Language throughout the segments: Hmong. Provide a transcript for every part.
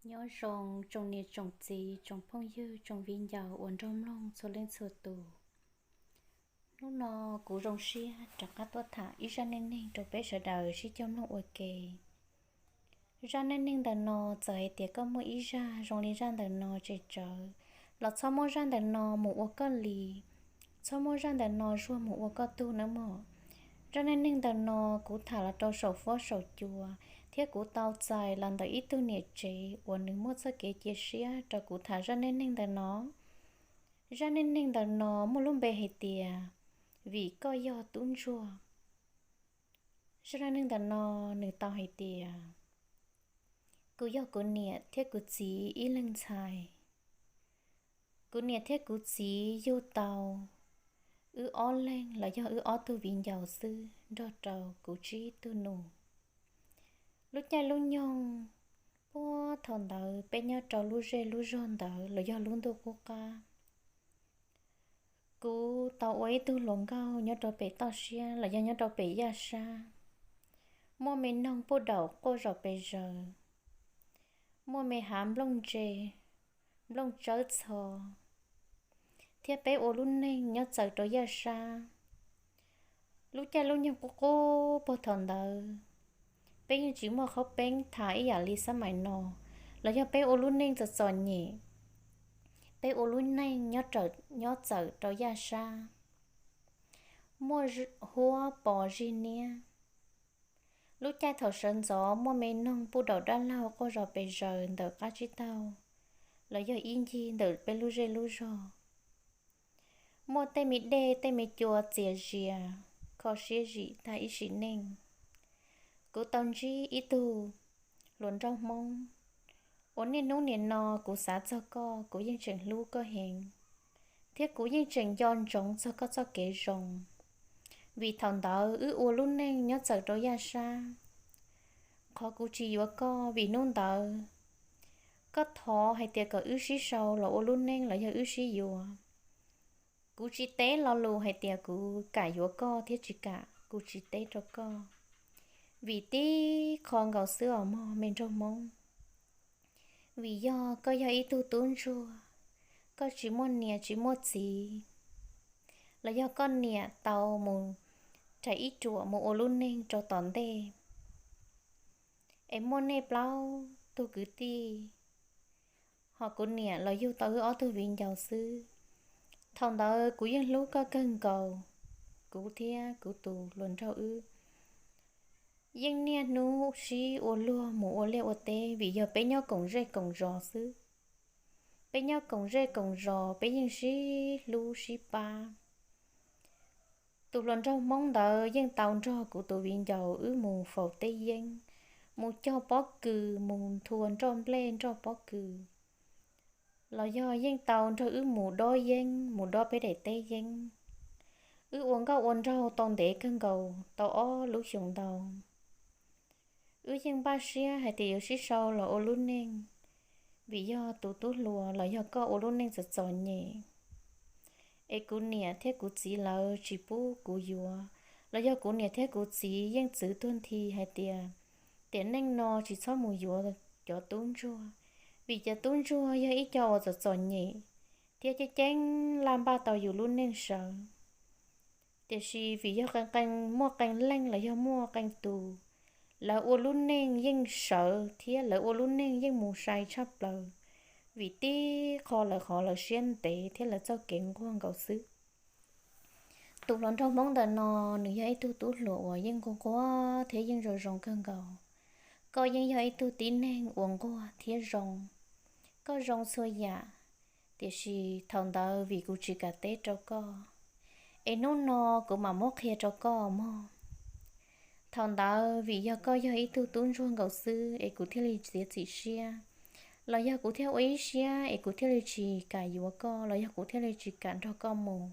Nyob zoo tsoom niam tsoom txiv, tsoom phooj ywg, tsoom viv ncaus uas nrog mloog txhua leej txhua tus. Hnub no kuv zoo siab rov qab tuaj tham ib zaj neej neeg rau peb sawv daws sib cog mloog ua ke. Zaj neej neeg ntawm no, txawm hais tias koj muaj ib zaj zoo li zaj ntawm no tsem tsawv, los txhob muab zaj ntawm no mus ua koj li, txhob muab zaj ntawm no zuag mus ua koj tug nawb mog. Zaj neej neeg ntawm no kuv tham los rau saum fuab saum cua, thiab kuv tau txais los ntawm ib tug niam tsev uas nws muaj txoj kev cia siab rau kuv tham zaj neej neeg ntawm no. Zaj neej neeg ntawm no muaj lub npe hais tias Vim koj yog tub ntsuag. Zaj neej neeg ntawm no nws tau hais tias, kuv yog kuv niam thiab kuv txiv ib leeg ntxhais. Kuv niam thiab kuv txiv yug tau wb ob leeg los yog wb ob tug viv ncaus xwb nrog rau kuv tsib tug nus. Lub caij lub nyoog puag thaum ntawd peb nyob rau lub zej lub zog ntawd los yog lub ntuj qub qab. Kuv tau ua ib tug hluas nkauj nyob rau pem toj siab los yog nyob rau pem yaj sab. Muaj me noog puj daum quaj zom pes zaws, muaj me hav nplooj ntse, nplooj tsawb txho, thiab peb ua lub neej nyob txawm rau yaj sab. Lub caij lub nyoog qub qub puag thaum ntawd, peb yeej tsis muaj qhaub peeb tham ib yam li xab mais no, los yog peb ua lub neej txom txom nyem, peb ua lub neej nyob txawm rau yaj sab, muaj huab pos zig niab. Lub caij thaum sawv ntxov muaj me noog puj daum dab laug quaj zom pes zaws ntawm qab tsib taug los yog ib ncig ntawm peb lub zej lub zog. Muaj tej me dej tej me cua txias zias, kho siab zim tag ib sim neej. Kuv tau ntsib ib tug hluas nraug Hmoob uas niaj hnub nim no kuv xav txog koj kuv yeej tseem hlub koj heev, thiab kuv yeej tseem nco ntsoov txog koj txoj kev zoo. Vim thaum ntawd wb ua lub neej nyob txawm rau yaj sab. Qhov kuv tsis yuav koj vim hnub ntawd koj thov hais tias kom wb sib sau los ua lub neej los yog wb sib yuav. Kuv tsis teb lo lus hais tias kuv kam yuav koj thiab tsis kam, kuv tsis teb rau koj. Vim tib qho nkaus xwb os mog me nraug Hmoob, vim yog koj yog ib tug tub ntsuag, koj tsis muaj niam tsis muaj txiv, los yog koj niam tau mus rhais ib ruam mus ua lub neej rau tom ntej, es muaj nej plaub tug kwv tij, ho kuv niam los yug tau wb ob tug viv ncaus xwb. Thaum ntawd kuv yeej hlub koj kawg nkaus, kuv thiab kuv tus hluas nraug wb yeej niaj hnub sib ua luag mus ua liaj ua teb vim yog peb nyob koom zej koom zos xwb. Peb nyob koom zej koom zos peb yeej sib hlub sib pab. Tus hluas nraug Hmoob ntawd yeej tau nrog kuv tus viv ncaus wb mus faus teb yeeb, mus cog pob kws, mus nthua nroj nplej nroj pob kws, los yog yeej tau nrog wb mus dob yeeb, mus dob peb daim teb yeeb. Wb ua nkauj ua nraug tau ntev kawg nkaus tau ob lub xyoos ntau. Wb yeej npaj siab hais tias yuav sib sau los ua lub neej, vim yog tus tub hluas los yog koj ua lub neej txom txom nyem, es kuv niam thiab kuv txiv lawv tsis pub kuv yuav, los yog kuv niam thiab kuv txiv yeej txwv tuag nthi hais tias tiam neej no tsis txhob mus yuav cov tub ntsuag, vim cov tub ntsuag yog ib co uas txom txom nyem thiab ceeb ceeb laj npaj tau yus lub neej sawv. Tiam sis vim yog qee qee muaj qee leej los yog muaj qee tus, lawv ua lub neej yeej sawv thiab lawv ua lub neej yeej mus sai tshaj plaws, vim tib qho lawv qhov lawv siab ntev thiab lawv txoj kev nquag nkaus xwb. Tus hluas nraug Hmoob ntawm no, nws yog ib tug tub hluas uas yeej nquag nquag thiab yeej zoo zoo kawg nkaus. Koj yeej yog ib tug tib neeg uas nquag thiab zoo, koj zoo txhua yam, tiam sis thaum ntawd vim kuv tsis kam teb rau koj, es hnub no kuv mam muab qhia rau koj mog. Thaum ntawd vim yog koj yog ib tug tub ntsuag nkaus xwb es kuv thiaj li txiav txim siab, los yog kuv thiaj ua ib siab es kuv thiaj li tsis kam yuav koj, los yog kuv thiaj li tsis kam nrog koj mus.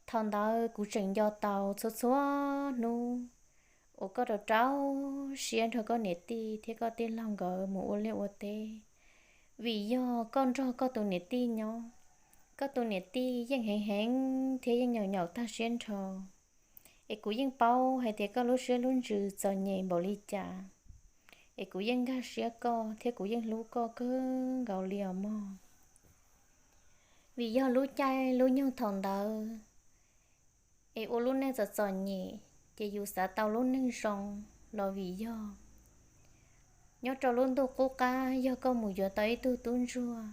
Thaum ntawd kuv tseem nco tau txhua txhua hnub uas koj rau rau siab nrog koj niam tij thiab koj tij laug nkawd mus ua liaj ua teb, vim yog koj nrog koj tus niam tij nyob, koj tus niam tij yeej heev heev thiab yeej nyaum nyaum tag siab nrho. Es kuv yeej paub hais tias koj lub siab lub ntsws txom nyem npaum li cas. Es kuv yeej nkag siab koj thiab kuv yeej hlub koj kawg nkaus li os mog. Vim yog lub caij lub nyoog thaum ntawd es ua lub neej txom txom nyem, ces yus xav tau lub neej zoo los vim yog nyob rau lub ntuj qub qab yog koj mus yuav tau ib tug tub ntsuag,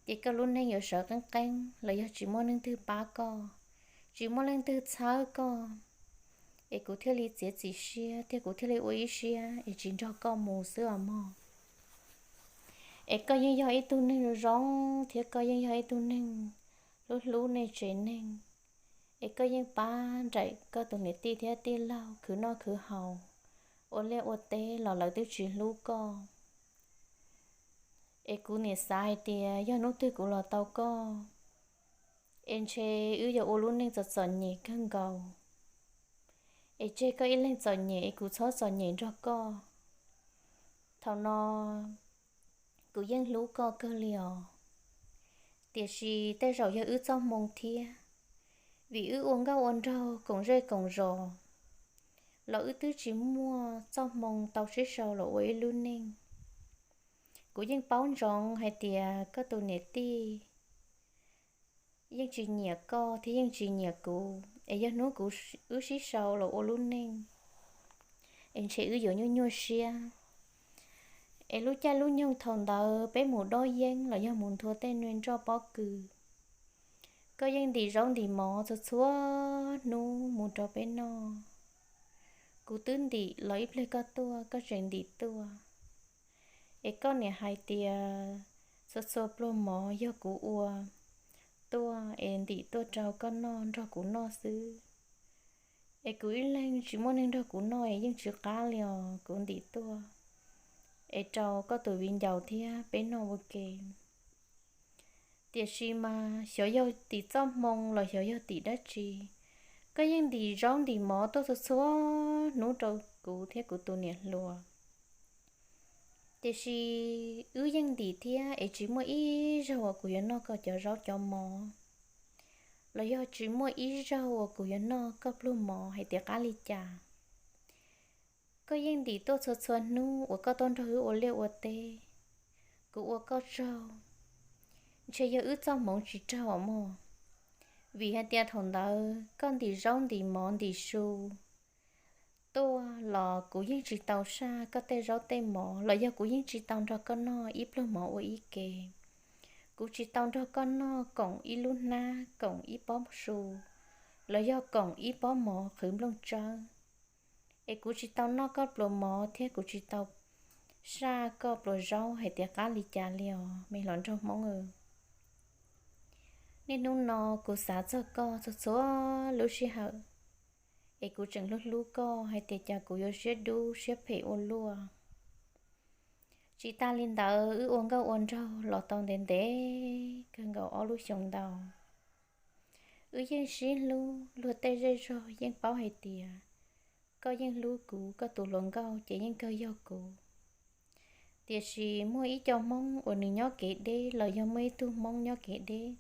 ces koj lub neej yuav sawv qeeb qeeb los yog tsis muaj leej twg pab koj, tsis muaj leej twg txhawb koj. Es kuv thiaj li txiav txim siab thiab kuv thiaj li ua ib siab es tsis nrog koj mus xwb os mog. Es koj yeej yog ib tug neeg zoo thiab koj yeej yog ib tug neeg hlub hlub nej tsev neeg. Es koj yeej pab nraim koj tus niam tij thiab tij laug khwv noj khwv haus, ua liaj ua teb los lawv twb tsis hlub koj. Es kuv niam xav hais tias yog hnub twg kuv los tau koj, es ntshe wb yuav ua lub neej txom txom nyem kawg nkaus. Es tseg koj ib leeg txom nyem es kuv txhob txom nyem nrog koj. Thaum no kuv yeej hlub koj kawg li os. Tiam sis tej zaum yog wb txoj hmoo thiab, vim wb ua nkauj ua nraug koom zej koom zos los wb twb tsis muaj txoj hmoo tau sib sau los ua ib lub neej. Kuv yeej paub ntsoov hais tias koj tus niam tij yeej tsis nyiam koj thiab yeej tsis nyiam kuv, es yog hnub kuv, wb sib sau los ua lub neej, es ntshe wb yuav nyuaj nyuaj siab. Es lub caij lub nyoog thaum ntawd peb mus dob yeeb los yog mus nthua tej nroj pob kws, koj yeej ntim zaub ntim mov txhua txhua hnub mus rau peb noj. Kuv twb ntim los ib pliag koj tuaj koj tseem ntim tuaj. Es koj niam hais tias txhua txhua pluag mov yog kuv ua tuaj es ntim tuaj rau koj noj nrog kuv noj xwb. Es kuv ib leeg tsis muaj neeg nrog kuv noj es yeej tsis qab li os, kuv ntim tuaj es rau koj tus viv ncaus thiab peb noj ua ke. Tiam sis mas xyov yog tim txoj hmoo los xyov yog tim dab tsi, koj yeej ntim zaub ntim mov tuaj txhua txhua hnub rau kuv thiab kuv tus niam hluas. Tiam sis wb yeej ntim thiab es tsis muaj ib zaug uas kuv yuav noj koj cov zaub cov mov, los yog tsis muaj ib zaug uas kuv yuav noj koj pluag mov hais tias qab li cas. Koj yeej ntim tuaj txhua txhua hnub uas koj tuaj nrog wb ua liaj ua teb, kuv ua koj tsaug. Ntshe yog wb txoj hmoov tsis raug mog, vim hais tias thaum ntawd koj ntim zaub ntim mov ntim su tuaj los kuv yeej tsis tau saj koj tej zaub tej mov los yog kuv yeej tsis tau nrog koj noj ib pluag mov ua ib ke. Kuv tsis tau nrog koj noj koom ib lub hnab koom ib pob su los yog koom ib pob mov qhwv nplooj tsawb. Es kuv tsis tau noj koj pluas mov thiab kuv tsis tau saj koj pluas zaub hais tias qab li cas li os me hluas nraug Hmoob. Niaj hnub no kuv xav txog koj txhua txhua lub sij hawm, es kuv tseem hlub hlub koj hais tias cas kuv yuav siab dub siab phem ua luaj. Tsis tas li ntawd wb ua nkauj ua nraug los tau ntev ntev kawg nkaus ob lub xyoos ntau. Wb yeej sib hlub, luag tej zej zog yeej paub hais tias koj yeej hlub kuv, koj tus hluas nkauj ces yeej kawg yog kuv. Tiam sis muaj ib co Hmoob uas nws nyob kev deb los yog muaj ib tug Hmoob nyob kev deb,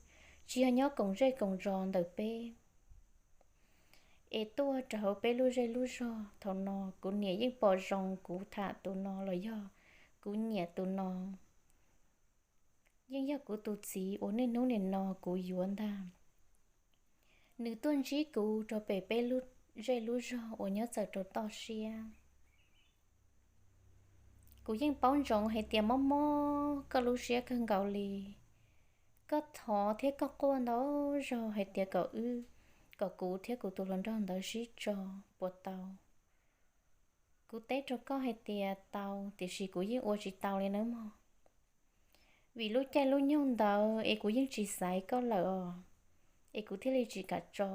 tsis yog nyob koom zej koom zos ntawm peb, es tuaj rau hauv peb lub zej lub zog. Thaum no kuv niam yeej pom zoo kuv tham tus no los yog kuv nyiam tus no. Yeej yog kuv tus txiv uas niaj hnub nim no kuv yuav ntag. Nws tuaj ntsib kuv rau pem peb lub zej lub zog uas nyob txawm rau toj siab. Kuv yeej paub ntsoov hais tias mob mob koj lub siab kawg nkaus li. Koj thov thiab koj quaj ntau zaug hais tias kom wb, kom kuv thiab kuv tus hluas nraug ntawd sib tso puas tau. Kuv teb rau koj hais tias tau, tiam sis kuv yeej ua tsis tau li nawb mog. Vim lub caij lub nyoog ntawd es kuv yeej tsis xaiv koj lawm os, es kuv thiaj li tsis kam tso.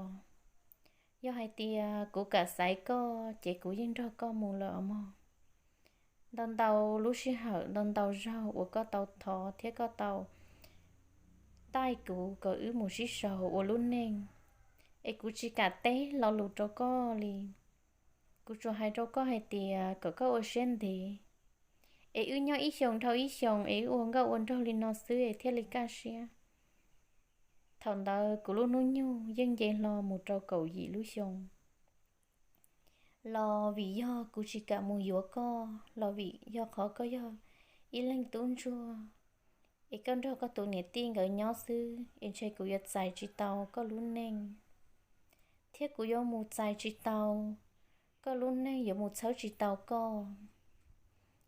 Yog hais tias kuv kam xaiv koj ces kuv yeej nrog koj mus lawm os mog. Ntau ntau lub sij hawm ntau ntau zaug uas koj tau thov thiab koj tau taij kuv kom wb mus sib sau ua lub neej, es kuv tsis kam teb lo lus rau koj li. Kuv tsuas hais rau koj hais tias kom koj ua siab ntev, es wb nyob ib xyoos dhau ib xyoos es wb ua nkauj ua nraug li no xwb es thiaj li kaj siab. Thaum ntawd kuv lub hnub nyoog yeej nce hlo mus rau kaum yim lub xyoo. los vim yog kuv tsis kam mus yuav koj, los vim yog qhov koj yog ib leeg tub ntsuag, es koj nrog koj tus niam tij nkawd nyob xwb, es ntshe kuv yuav txais tsis tau koj lub neej, thiab kuv yuav mus txais tsis tau koj lub neej, yuav mus txhawb tsis tau koj,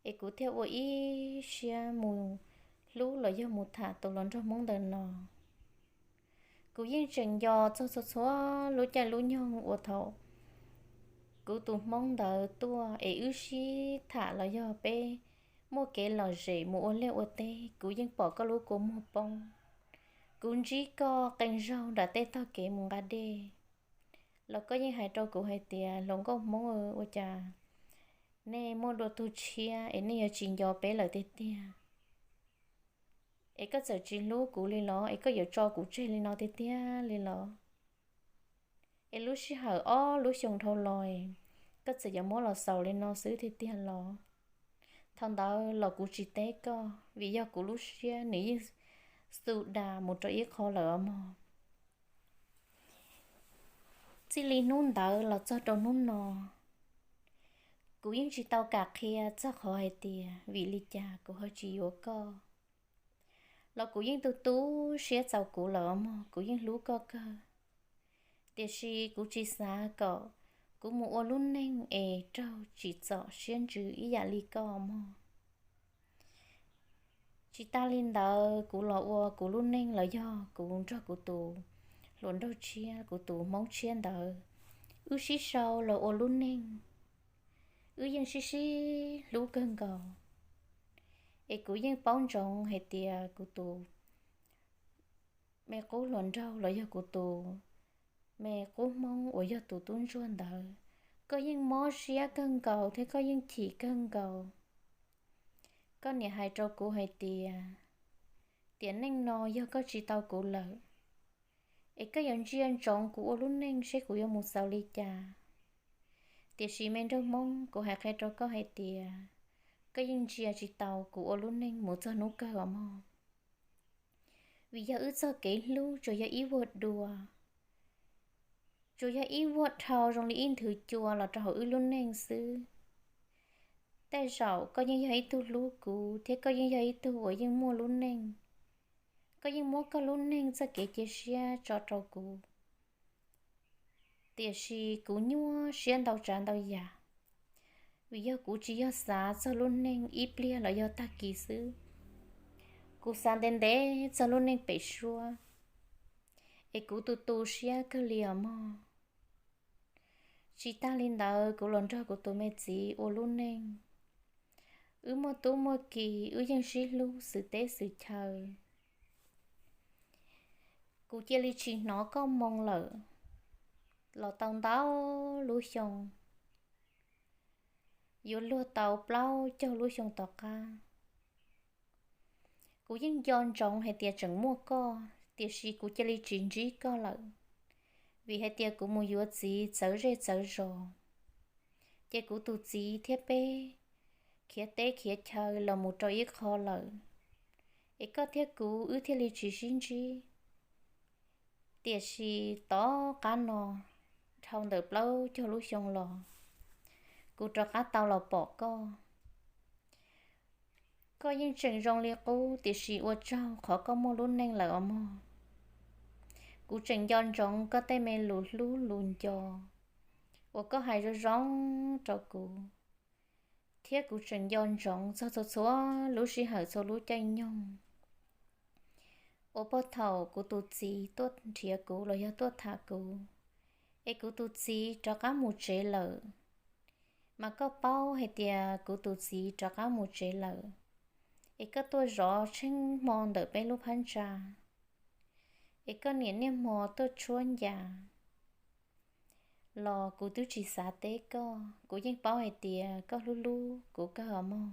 es kuv thiaj ua ib siab mus hlub los yog mus tham tus hluas nraug Hmoob ntawm no. Kuv yeej tseem nco txog txhua txhua lub caij lub nyoog uas thaum kuv tus Hmoob ntawd tuaj es wb sib tham los yog peb muaj kev lom zem mus ua liaj ua teb, kuv yeej pom koj lub kua muag poob. Kuv ntsib koj qee zaug nram tej tog kev mus nqa dej, los koj yeej hais rau kuv hais tias, Hluas nkauj Hmoob, ua cas nej muaj dua tug tshiab es nej yuav tsis nco peb lawm tiag tiag? Es koj txawm tsis hlub kuv li los? Es koj yuav tso kuv tseg li no tiag tiag li los? Es lub sij hawm ob lub xyoo dhau los, koj txawm yuav muab los xaus li no xwb tiag tiag los? Thaum ntawd los kuv tsis teb koj, vim yog kuv lub siab nws yeej xu das mus rau ib qho lawm os mog. Txij li hnub ntawd los txog rau hnub no, kuv yeej tsis tau kam qhia txog qhov hais tias vim li cas kuv ho tsis yuav koj. Los kuv yeej tu tu siab txaus kuv lawm os mog, kuv yeej hlub koj kawg. Tiam sis kuv tsis xav kom kuv mus ua lub neej es raug tsim txom siab ntsws ib yam li koj mog. Tsis tas li ntawd, kuv los ua kuv lub neej los yog kuv nrog kuv tus hluas nraug tshiab, kuv tus Hmoob tshiab ntawd, wb sib sau los ua lub neej, wb yeej sib sib hlub kawg nkaus. Es kuv yeej paub ntsoov hais tias kuv tus me qub hluas nraug los yog kuv tus me qub Hmoob uas yog tus tub ntsuag ntawd, koj yeej mob siab kawg nkaus thiab koj yeej chim kawg nkaus. Koj niam hais rau kuv hais tias, tiam neej no yog koj tsis tau kuv lawm, es koj yuav ntsia ntsoov kuv ua lub neej seb kuv yuav mus xaus li cas. Tiam sis me nraug Hmoob, kuv hais qhia rau koj hais tias, koj yeej ntsia tsis tau kuv ua lub neej mus txog hnub kawg os mog. Vim yog wb txoj kev hlub tsuas yog ib vuag dua, tsuas yog ib vuag dhau zoo li ib nthwv cua los rau hauv wb lub neej xwb. Tej zaum koj yeej yog ib tug hlub kuv thiab koj yeej yog ib tug uas yeej muaj lub neej, koj yeej muab koj lub neej txoj kev cia siab tso rau kuv. Tiam sis kuv nyuaj siab ntau tsav ntau yam, vim yog kuv tsis yog xav txog lub neej ib pliag los yog tag kis xwb. Kuv xav ntev ntev txog lub neej pem suab, es kuv tu tu siab kawg li os mog. Tsis tas li ntawd, kuv los nrog kuv tus me txiv ua lub neej, wb muaj tub muaj ki, wb yeej sib hlub xwm teb xwm chaw. Kuv cia li tsis hnov koj moo lawm los tau ntau lub xyoo, yuav luag tau plaub caug lub xyoo tom qab. Kuv yeej nco ntsoov hais tias tseem muaj koj, tiam sis kuv cia li tsis ntsib koj lawm, vim hais tias kuv mus yuav txiv txawv zej txawv zos, ces kuv tus txiv thiab peb khiav teb khiav chaw los mus rau ib qho lawm, es koj thiab kuv wb thiaj li tsis sib ntsib. Tiam sis tom qab no, dhau ntawm plaub caug lub xyoo los, kuv rov qab tau los pom koj. Koj yeej tseem zoo li qub, tiam sis ua tsaug qhov koj muaj lub neej lawm os mog. Kuv tseem nco ntsoov koj tej me lus hlub lus nco uas koj hais zoo zoo rau kuv, thiab kuv tseem nco ntsoov txog txhua txhua lub sij hawm txhua lub caij nyoog uas puag thaum kuv tus txiv tuaj nrhiav kuv los yog tuaj tham kuv, es kuv tus txiv rov qab mus tsev lawm. Mas koj paub hais tias kuv tus txiv rov qab mus tsev lawm, es koj tuaj zov tsheej hmo ntawm peb lub phab ntsa, es koj niam niaj hmo tuaj tshuab ncas, los kuv twb tsis xav teb koj. Kuv yeej paub hais tias koj hlub hlub kuv kawg os mog.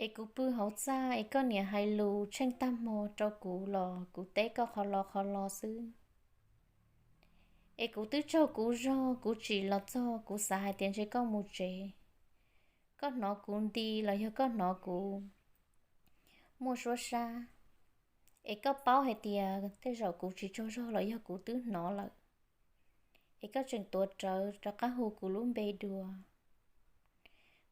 Es kuv pw hauv txaj es koj niam hais lus tsheej tag hmo rau kuv los kuv teb koj qhov lo qhov lo xwb. Es kuv twb tsaug kuv zog, kuv tsim los txog kuv xav hais tias ntshe koj mus tsev, koj hnov kuv nti los yog koj hnov kuv muaj suab sab, es koj paub hais tias tej zaum kuv tsis tsaug zog los yog kuv twb hnov lawm. es koj tseem tuav rawv rov qab hu kuv lub npe dua.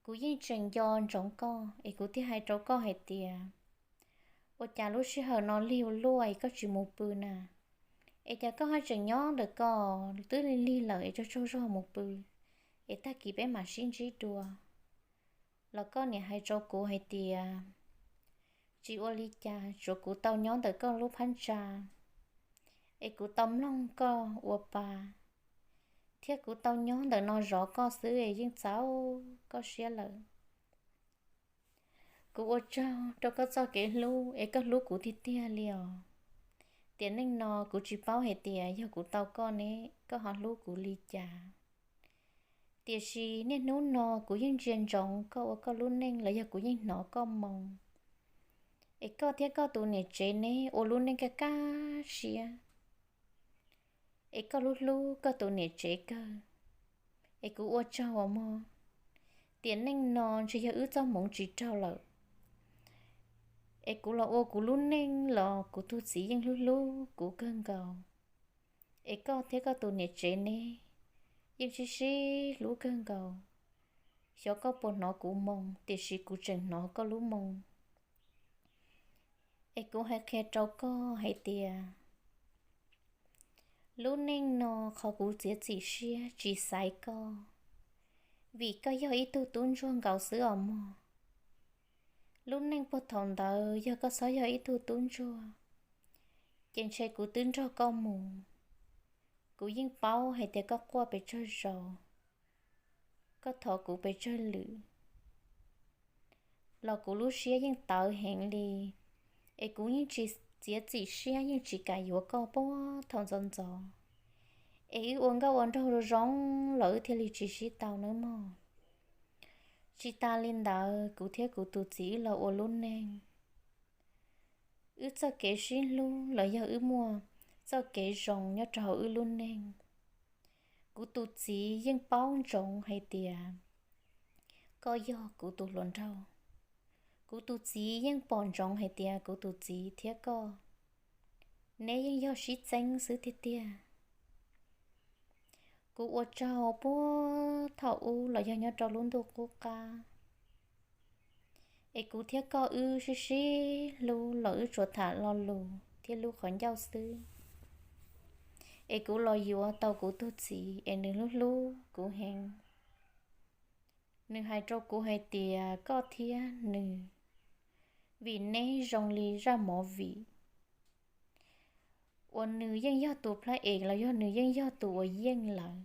Kuv yeej tseem nco ntsoov koj es kuv thiaj hais rau koj hais tias, ua cas lub sij hawm no lig ua luaj es koj tsis mus pw na? Es cas koj haj tseem nyob ntawm koj twb lig lig lawm es tsaug tsaug zog mus pw, es tag kis peb mam sib ntsib dua. Los koj niam hais rau kuv hais tias, tsis ua li cas, tsuav kuv tau nyob ntawm koj lub phab ntsa, es kuv tau mloog koj ua pa, thiab kuv tau nyob ntawm no zov koj xwb es yeej txaus koj siab lawm. Kuv ua tsaug rau koj txoj kev hlub es koj hlub kuv tiag tiag li os. Tiam neej no kuv tsis paub hais tias yog kuv tau koj ne, koj ho hlub kuv li cas. Tiam sis niaj hnub no kuv yeej ntsia ntsoov koj ua koj lub neej los yog kuv yeej hnov koj moo. Es koj thiab koj tus niam tsev neb ua lub neej kaj kaj siab, es koj hlub hlub koj tus niam tsev kawg. Es kuv ua tsaug os mog. Tiam neej no ntshe yog wb txoj hmoov tsis raug lawm, es kuv los ua kuv lub neej los kuv tus txiv yeej hlub hlub kuv kawg nkaus. Es koj thiab koj tus niam tsev neb yeej sib sib hlub kawg nkaus. Xyov koj puas hnov kuv moo, tiam sis kuv tseem hnov koj lub moo. Es kuv hais qhia rau koj hais tias, lub neej no qhov kuv txiav txim siab tsis xaiv koj, vim koj yog ib tug tub ntsuag nkaus xwb os mog. Lub neej puag thaum ntawd yog koj txhob yog ib tug tub ntsuag, ces ntshe kuv twb nrog koj mus. Kuv yeej paub hais tias koj quaj pes tsawg zaus, koj thov kuv pes tsawg lwm, los kuv lub siab yeej tawv heev li. Es kuv yeej tsis txiav txim siab, yeej tsis kam yuav koj puag thaum ntxov ntxov. Es wb ua nkauj ua nraug zoo zoo los wb thiaj li tsis sib tau nawb mog. Tsis tas li ntawd, kuv thiab kuv tus txiv wb los ua lub neej. Wb txoj kev sib hlub los yog wb muaj txoj kev zoo nyob rau hauv wb lub neej. Kuv tus txiv yeej paub ntsoov hais tias koj yog kuv tus hluas nraug. Kuv tus txiv yeej pom ntsoov hais tias kuv tus txiv thiab koj, neb yeej yog sib txeeb xwb tiag tiag. Kuv ua tsaug puag thaum ub los yog nyob rau lub ntuj qub qab, es kuv thiab koj wb sib sib hlub los wb tsuas tham lo lus thiab hlub qhov ncauj xwb. Es kuv los yuav tau kuv tus txiv es nws hlub hlub kuv heev. Nws hais rau kuv hais tias koj thiab nws, vim neb zoo li zaj movie, uas nws yeej yog tus plab es los yog nws yeej yog tus uas yeej lawm,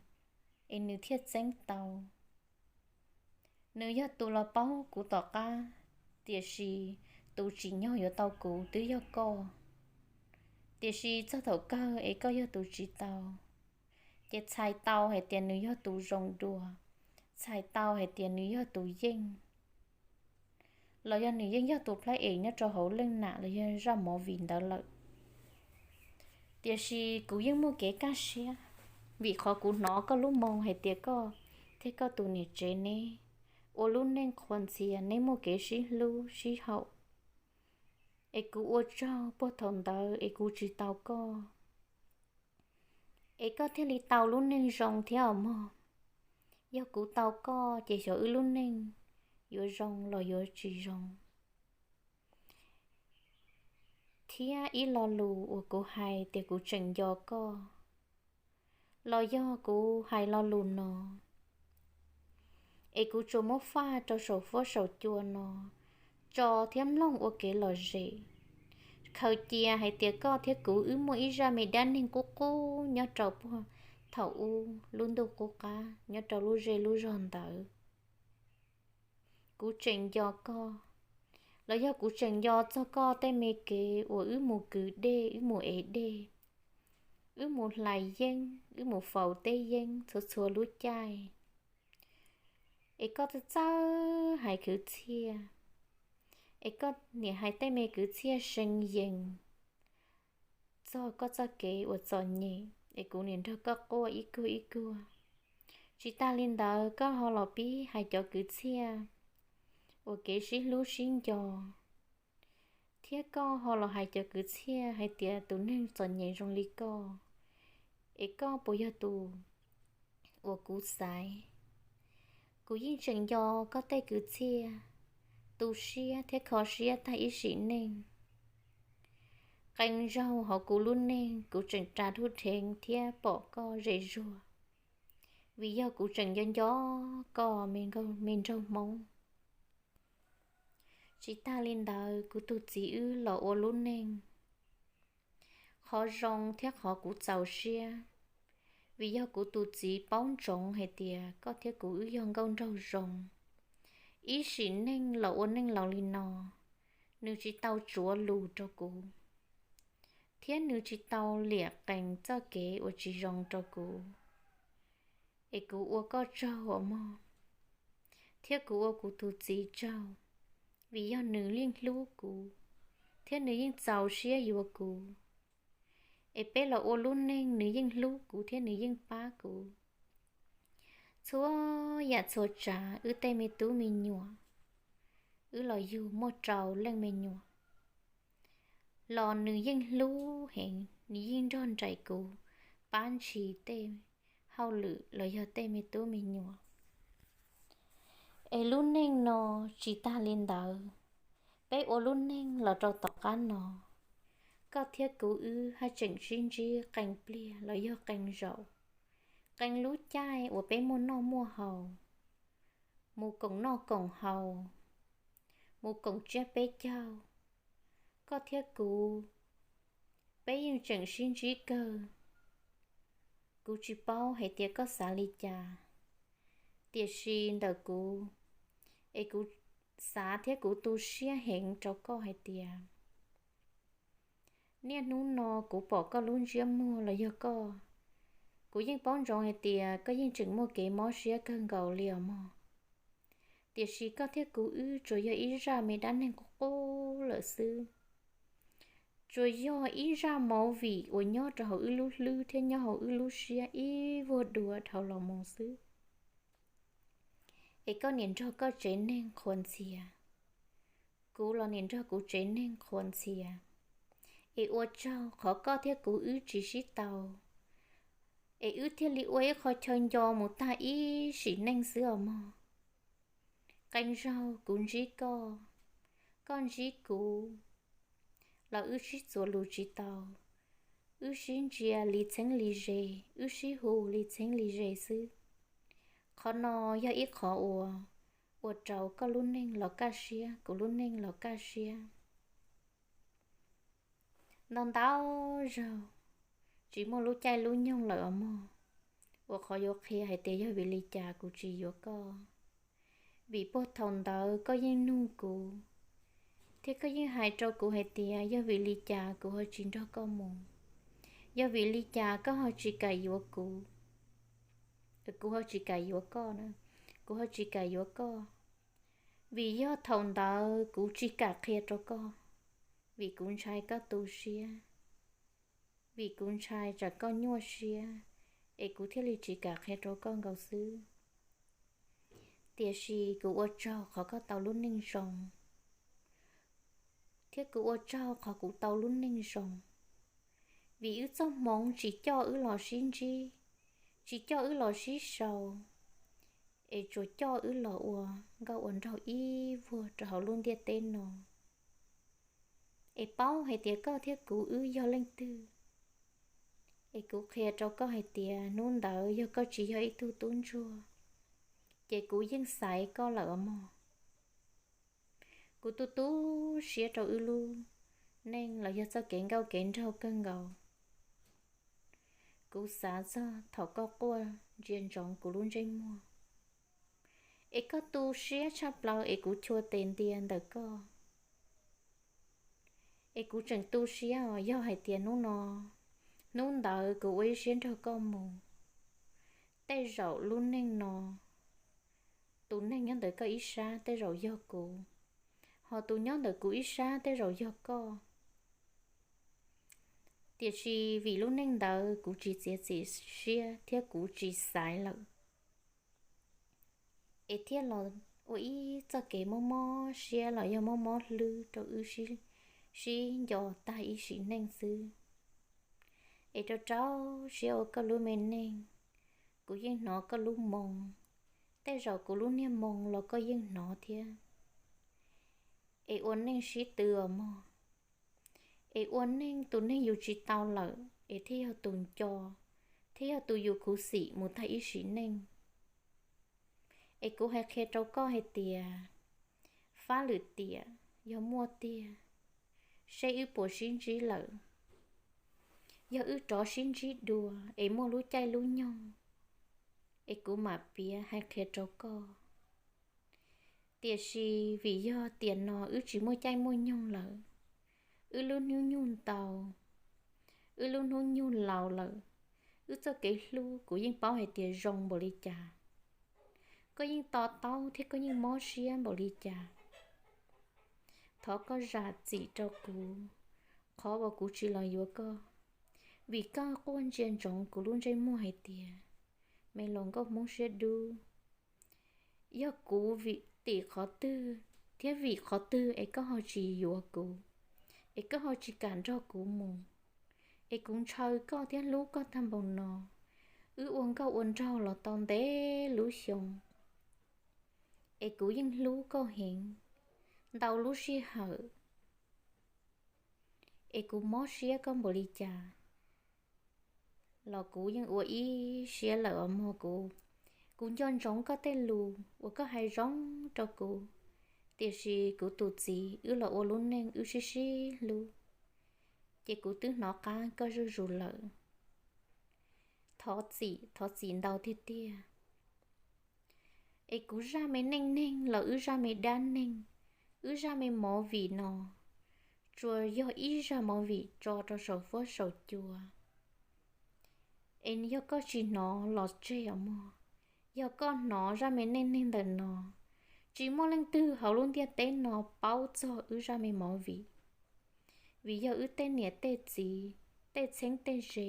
es nws thiaj txeeb tau. Nws yog tus los paub kuv tom qab, tiam sis tus tsim nyog yuav tau kuv twb yog koj. Tiam sis txog thaum kawg es koj yog tus tsis tau, ces txhais tau hais tias nws yog tus zoo dua, txhais tau hais tias nws yog tus yeej, los yog nws yeej yog tus plab es nyob rau hauv leej nam los yog zaj movie ntawd lawm. Tiam sis kuv yeej muaj kev kaj siab, vim qhov kuv hnov koj lub moo hais tias koj thiab koj tus niam tsev neb ua lub neej qhuas ntxhias, neb muaj kev sib hlub sib haum. Es kuv ua tsaug puag thaum ntawd es kuv tsis tau koj, es koj thiaj li tau lub neej zoo thiab os mog. Yog kuv tau koj ces xyov wb lub neej yuav zoo los yuav tsis zoo. Thiab ib lo lus uas kuv hais tias kuv tseem nco koj, los yog kuv hais lo lus no, es kuv tsuas muab faj rau saum fuab saum cua no tso thiab mloog ua kev lom zem. Khaws cia hais tias koj thiab kuv wb muaj ib zaj me dab neeg qub qub nyob rau puag thaum ub lub ntuj qub qab nyob rau lub zej lub zog ntawd. Kuv tseem nco koj, los yog kuv tseem nco txog koj tej me kev uas wb mus kwv dej, wb mus ev dej, wb mus hlais yeeb, wb mus faus teb yeeb txhua txhua lub caij. Es koj txawj txawj hais kwv txhiaj, es koj niam hais tej me kwv txhiaj seev yees txog koj txoj kev uas txom nyem, es kuv niam nrog koj quaj ib kuag ib kuag. Tsis tas li ntawd koj ho los pib hais cov kwv txhiaj uas kev sib hlub sib nco, thiab koj ho los hais cov kwv txhiaj hais tias tus neeg txom nyem zoo li koj, es koj puas yog tus uas kuv xaiv. Kuv yeej tseem nco koj tej kwv txhiaj, tu siab thiab kho siab tag ib sim neej. Qee zaug hauv kuv lub neej kuv tseem ras dhuj dheev thiab pom koj ze zuag, vim yog kuv tseem nco nco koj me nraug Hmoob. Tsis tag li ntawd, kuv tus txiv wb los ua lub neej. Qhov zoo thiab qhov kuv txaus siab, vim yog kuv tus txiv paub ntsoov hais tias koj thiab kuv wb yog nkauj nraug zoo. Ib sim neej los ua neej laus li no, nws tsis tau tsuav lus rau kuv, thiab nws tsis tau liam qees txoj kev uas tsis zoo rau kuv. Es kuv ua koj tsaug os mog, thiab kuv ua kuv tus txiv tsaug, vim yog nws yeej hlub kuv, thiab nws yeej txaus siab yuav kuv. Es peb los ua lub neej nws yeej hlub kuv thiab nws yeej pab kuv. Txhua yam txhua tsav wb tej me tub me nyuam, wb los yug muaj rau leej me nyuam, los nws yeej hlub heev, nws yeej nrog nraim kuv pab ntshis tej hauj lwm los yog tej me tub me nyuam. Es lub neej no tsis tag li ntawd, peb ua lub neej los rau tom qab no, koj thiab kuv wb haj tseem sib ntsib qee pliag los yog qee zaum, qee lub caij uas peb muaj noj muaj haus, mus koom noj koom haus, mus koom tsiab peb caug, koj thiab kuv, peb yeej tseem sib ntsib kawg. Kuv tsis paub hais tias koj xav li cas, tiam sis ntawm kuv, es kuv xav thiab kuv tu siab heev rau koj hais tias niaj hnub no kuv pom koj lub ntsiab muag los yog koj, kuv yeej paub ntsoov hais tias koj yeej tseem muaj kev mob siab kawg nkaus li os mog. Tiam sis koj thiab kuv wb tsuas yog ib zaj me dab neeg qub qub lawm xwb. Tsuas yog ib zaj movie uas nyob rau hauv wb lub hlwb thiab nyob hauv wb lub siab ib vuag dua dhau los mus xwb. Es koj niam nrog koj tsev neeg qhuas ntxhias, kuv los niam nrog kuv tsev neeg qhuas ntxhias. Es ua tsaug qhov koj thiab kuv wb tsis sib tau, es wb thiaj li ua ib qho chaw nco mus tag ib sim neej xwb os mog. Qee zaug kuv ntsib koj, koj ntsib kuv, los wb sib txuas lus tsis tau, wb sib ntsia li txheeb li ze, wb sib hu li txheeb li ze xwb. Qhov no yog ib qhov uas ua rau koj lub neej los kaj siab, kuv lub neej los kaj siab. Ntau ntau zaug, tsis muaj lub caij lub nyoog lawm os mog, uas qhov yuav qhia hais tias yog vim li cas kuv tsis yuav koj. Vim puag thaum ntawd koj yeej nug kuv, thiab koj yeej hais rau kuv hais tias yog vim li cas kuv ho tsis nrog koj mus, yog vim li cas koj ho tsis kam yuav kuv, kuv ho tsis kam yuav koj na, kuv ho tsis kam yuav koj. Vim yog thaum ntawd kuv tsis kam qhia rau koj, vim kuv ntshai koj tu siab, vim kuv ntshai tsam koj nyuaj siab, es kuv thiaj li tsis kam qhia rau koj nkaus xwb. Tiam sis kuv ua tsaug qhov koj tau lub neej zoo, thiab kuv ua tsaug qhov kuv tau lub neej zoo, vim wb txoj hmoov tsis coj wb los sib ntsib, tsis coj wb los sib sau, es tsuas coj wb los ua nkauj ua nraug ib vuag rau hauv lub ntiaj teb no. Es paub hais tias koj thiab kuv wb yog leej twg, es kuv qhia rau koj hais tias hnub ntawd yog koj tsis yog ib tug tub ntsuag, ces kuv yeej xaiv koj lawm os mog. Kuv tu tu siab rau wb lub neej los yog txoj kev nkauj kev nraug kawg nkaus. Kuv xav txog thaum koj quaj ntsia ntsoov kuv lub ntsej muag, es koj tu siab tshaj plaws es kuv chua tes ntia ntawm koj. Es kuv tseem tu siab os, yog hais tias hnub no, hnub ntawd kuv ua ib siab nrog koj mus, tej zaum lub neej no, tus neeg nyob ntawm koj ib sab tej zaum yog kuv, ho tus nyob ntawm kuv ib sab tej zaum yog koj. Tiam sis vim lub neej ntawd kuv tsis txiav txim siab thiab kuv tsis xaiv lawm, es thiaj los ua ib txoj kev mob mob siab los yog mob mob hlwb rau wb sib nco tag ib sim neej xwb. Es rau rau siab ua koj lub me neej, Kuv yeej hnov koj lub moo, tej zaum kuv lub niag moo los koj yeej hnov thiab. Es ua neej sib tw os mog, es ua neej tus neeg yus tsis tau lawm es thiaj yog tus nco, thiaj yog tus yus khuv xim mus tag ib sim neej. Es kuv hais qhia rau koj hais tias fab lwm tiam yog muaj tiag, seb wb puas sib ntsib lawm. Yog wb rov sib ntsib dua es muaj lub caij lub nyoog, es kuv mam piav hais qhia rau koj. Tiam sis vim yog tiam no wb tsis muaj caij muaj nyoog lawm, wb lub hnub nyoog ntau, wb lub hnub nyoog laus lawm, wb txoj kev hlub kuv yeej paub hais tias zoo npaum li cas. Koj yeej to taub thiab koj yeej mob siab npaum li cas. Thov koj zam txim rau kuv qhov uas kuv tsis los yuav koj, vim koj quaj ntsia ntsoov kuv lub ntsej muag hais tias, me los nkauj Hmoob siab dub, yog kuv vim tim qhov twg thiab vim qhov twg es koj ho tsis yuav kuv, es koj ho tsis kam nrog kuv mus, es kuv ntshaw koj thiab hlub koj tag npaum no. Wb ua nkauj ua nraug los tau ntev lub xyoo, es kuv yeej hlub koj heev, ntau lub sij hawm es kuv mob siab koj npaum li cas los kuv yeej ua ib siab lawm os mog. Kuv, kuv nco ntsoov koj tej lus uas koj hais zoo rau kuv, tiam sis kuv tus txiv wb los ua lub neej wb sib sib hlub, ces kuv twb hnov qab koj zuj zus lawm. Thov txim, thov txim ntau tiag tiag. Es kuv zaj me neej neeg los wb zaj me dab neeg, wb zaj me movie no, tsuas yog ib zaj movie tso rau saum fuab saum cua. Es yog koj tsis hnov los tseg os mog. Yog koj hnov zaj me neej neeg ntawm no, tsis muaj leej twg hauv lub ntiaj teb no paub txog wb zaj me movie, vim yog wb tej niam tej txiv, tej txheeb tej ze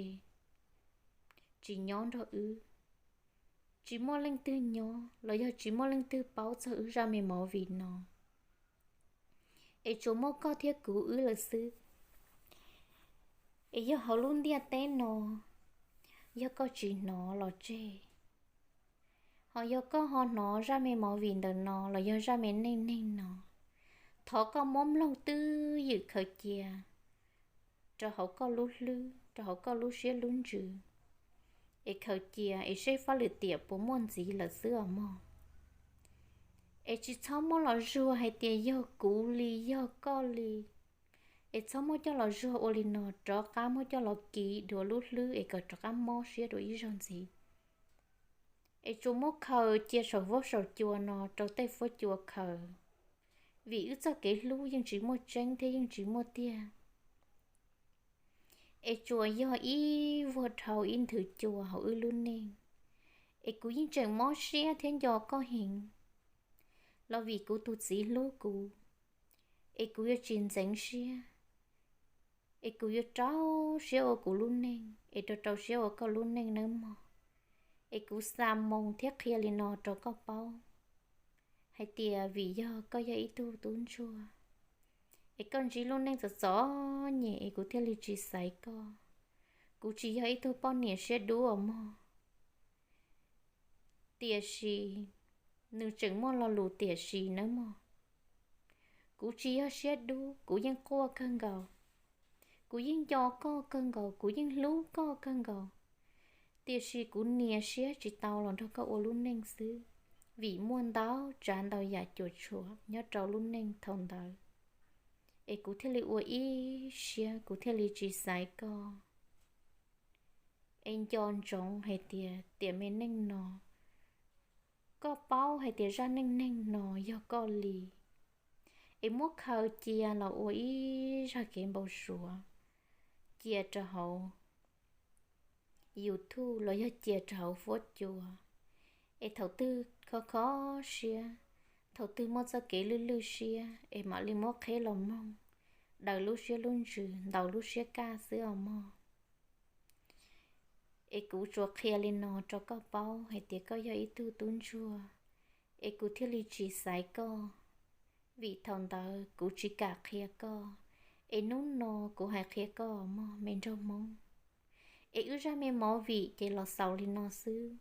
tsis nyob nrog wb, tsis muaj leej twg nyob los yog tsis muaj leej twg paub txog wb zaj me movie no. Es tsuas muaj koj thiab kuv wb lawm xwb. Es yog hauv lub ntiaj teb no, yog koj tsis hnov los tseg, ho yog koj ho hnov zaj me movie ntawm no los yog zaj me neej neeg no, thov koj muab mloog twj ywm khaws cia rau hauv koj lub hlwb, rau hauv koj lub siab lub ntsws, es khaws cia es seb fab lwm tiam puas muaj ntxiv lawm xwb os mog. Es tsis txhob muab los zuag hais tias yog kuv li, yog koj li. Es txhob muab coj los zuag ua li no, rov qab muab coj los kiv dua lub hlwb es kom rov qab mob siab dua ib zaug ntxiv. Es tsuas muab khaws cia saum fuab saum cua no rau tej fuab cua khaws, vim wb txoj kev hlub yeej tsis muaj tseeb thiab yeej tsis muaj tiag. Es tsuas yog ib vuag dhau ib nthwv cua hauv wb lub neej, es kuv yeej tseem mob siab thiab nco koj heev, los vim kuv tus txiv hlub kuv, es kuv yuav tsis ntxeev siab, es kuv yuav rau siab ua kuv lub neej es rau rau siab ua koj lub neej nawb mog. Es kuv xa moo thiab qhia li no rau koj paub hais tias vim yog koj yog ib tug tub ntsuag, es koj ntsib lub neej txom txom nyem es kuv thiaj li tsis xaiv koj. Kuv tsis yog ib tug poj niam siab dub os mog. Tiam sis, nws tseem muaj lo lus tiam sis nawb mog. Kuv tsis yog siab dub, kuv yeej quaj kawg nkaus. Kuv yeej nco koj kawg nkaus, kuv yeej hlub koj kawg nkaus. Tiam sis kuv nias siab tsis tau los nrog koj ua lub neej xwb, vim muaj ntau tsav ntau yam cuam tshuam nyob rau lub neej thaum ntawd, es kuv thiaj li ua ib siab, kuv thiaj li tsis xaiv koj. Es nco ntsoov hais tias tiam me neej no, koj paub hais tias zaj neej neeg no yog koj li, es muab khaws cia los ua ib zaj kev npau suav, cia rau hauv YouTube los yog cia rau hauv fuab cua. Es thaum twg kho kho siab, thaum twg muaj txoj kev lwj lwj siab es mam li muab qheb los mloog, daws lub siab lub ntsws, ntaus lub siab kaj xwb os mog. Es kuv tsuas qhia li no rau koj paub hais tias koj yog ib tug tub ntsuag, es kuv thiaj li tsis xaiv koj. Vim thaum ntawd kuv tsis kam qhia koj, es hnub no kuv hais qhia koj mog me nraug Hmoob. Es wb zaj me movie ces los xaus li no xwb.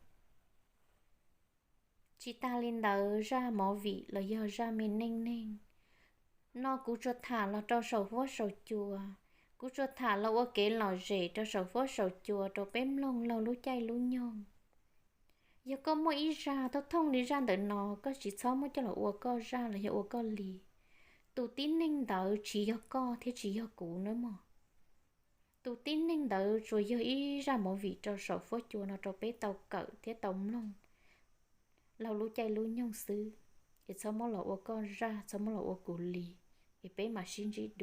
Tsis tas li ntawd, zaj movie los yog zaj me neej neeg no kuv tsuas tham los rau saum huab saum cua, kuv tsuas tham los ua kev lom zem rau saum huab saum cua rau peb mloog laug lub caij lub nyoog. Yog koj muaj ib zaj thooj thooj li zaj ntawm no, koj tsis txhob muab coj los ua koj zaj los yog ua koj li. Tus tib neeg ntawd tsis yog koj thiab tsis yog kuv nawb mog. Tus tib neeg ntawd tsuas yog ib zaj movie rau saum huab cua no rau peb tau kawm thiab tau mloog laug lub caij lub nyoog xwb, es txhob muab los ua koj zaj, txhob muab los ua kuv li, es peb mam sib ntsib dua.